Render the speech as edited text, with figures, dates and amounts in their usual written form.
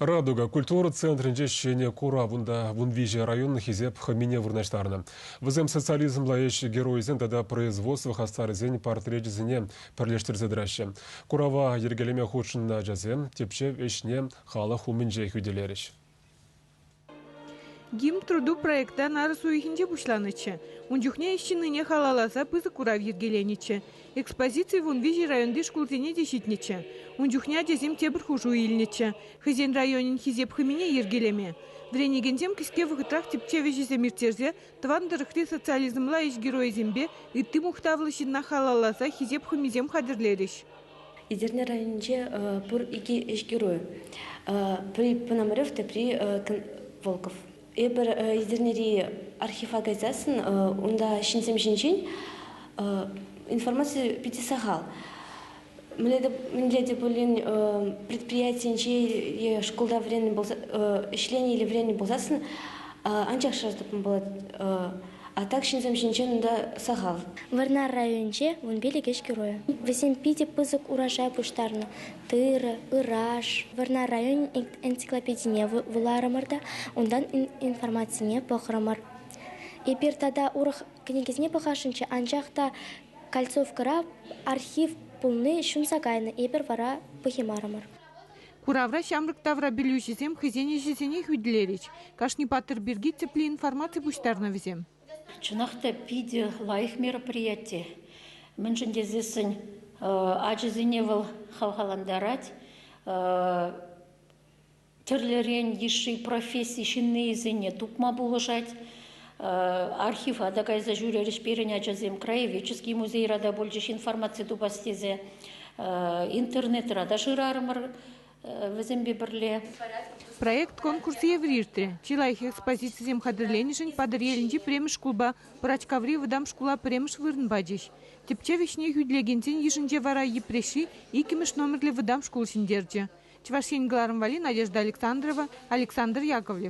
Радуга культура центрӗнче ҫӗнӗ курав унта 13 район хисеп хӑмине вырнаҫтарнӑ. Вӗсем социализмла ӗҫ геройӗсен тата производство хастарӗсен портречӗсене пӗрлештерсе тӑраҫҫӗ. Курава йӗркелеме хутшӑннӑ ачасем тӗпчев ӗҫне халӑх умӗнче хӳтӗлерӗҫ. Гимн труду проекта нарӑс уйӑхӗнче пуҫланӑччӗ. Ун чухне ӗҫ ҫыннине халалласа пысӑк курав йӗркеленӗччӗ. Экспозици 13 районти шкулсене те ҫитнӗччӗ. Ун чухне ачасем тепӗр хушу илнӗччӗ – хӑйсен районӗн Хисеп хӑмине йӗркелеме. Вӗренекенсем кӗске вӑхӑтрах тӗпчев ӗҫӗсем ирттерсе тӑван тӑрӑхри социализмла ӗҫ геройӗсемпе ытти мухтавлӑ ҫынна халалласа хисеп хӑмисем хатӗрлерӗҫ. Етӗрне районӗнче пур икӗ ӗҫ геройӗ. Пӗри Пономарев, тепри Волков. Эпир Етӗрнери архива кайсассӑн унта ҫынсем ҫинчен информаци питӗ сахал. Мӗнле те пулин предприятинче е шкулта вӗреннӗ пулса ӗҫленӗ или вӗреннӗ пулсассӑн анчах шыраса тупма пулать. А так ҫынсем ҫинчен унта сахал. Вӑрнар районӗнче 15 ӗҫ геройӗ. Вӗсем питӗ пысӑк урожай пуҫтарнӑ. Тырӑ, ыраш. Вӑрнар районӗн энциклопедине вуларӑмӑр та унтан информацине пӑхрӑмӑр. Эпир тата урӑх кӗнекесене пӑхасшӑнччӗ, анчах та Кольцовкӑра архив пулни ҫунса кайнӑ, эпир вара пӑхимарӑмӑр. Куравра ҫамрӑк таврапӗлӳҫӗсем хӑйсен ӗҫӗсене хӳтӗлерӗҫ. Кашни паттӑр пирки тӗплӗ информаци пуҫтарнӑ вӗсем. Чӑнах та питӗ лайӑх мероприяти. Мӗншӗн тесессӗн ачасене вӑл хавхалантарать, тӗрлӗрен йышши професси ҫыннисене тупма пулӑшать. Архива та кайса ҫӳрерӗҫ пирӗн ачасем, краеведческий музейра та пулчӗҫ информаци тупас тесе. Интернетра та шырарӑмӑр вӗсемпе пӗрле. Проект конкурс евӗр иртрӗ. Чи лайӑх экспозицисем хатӗрленӗшӗн Патӑрьелӗнчи пӗрремӗш шкулпа Пӑрачкаври вӑтам шкула пӗрремӗш вырӑн пачӗҫ. Тӗпчев ӗҫне хӳтӗлекенсен йышӗнче вара Йӗпреҫри иккӗмӗш номерлӗ вӑтам шкул ҫӗнтерчӗ. Чӑваш Ен кӑларӑм валли Надежда Александрова, Александр Яковлев.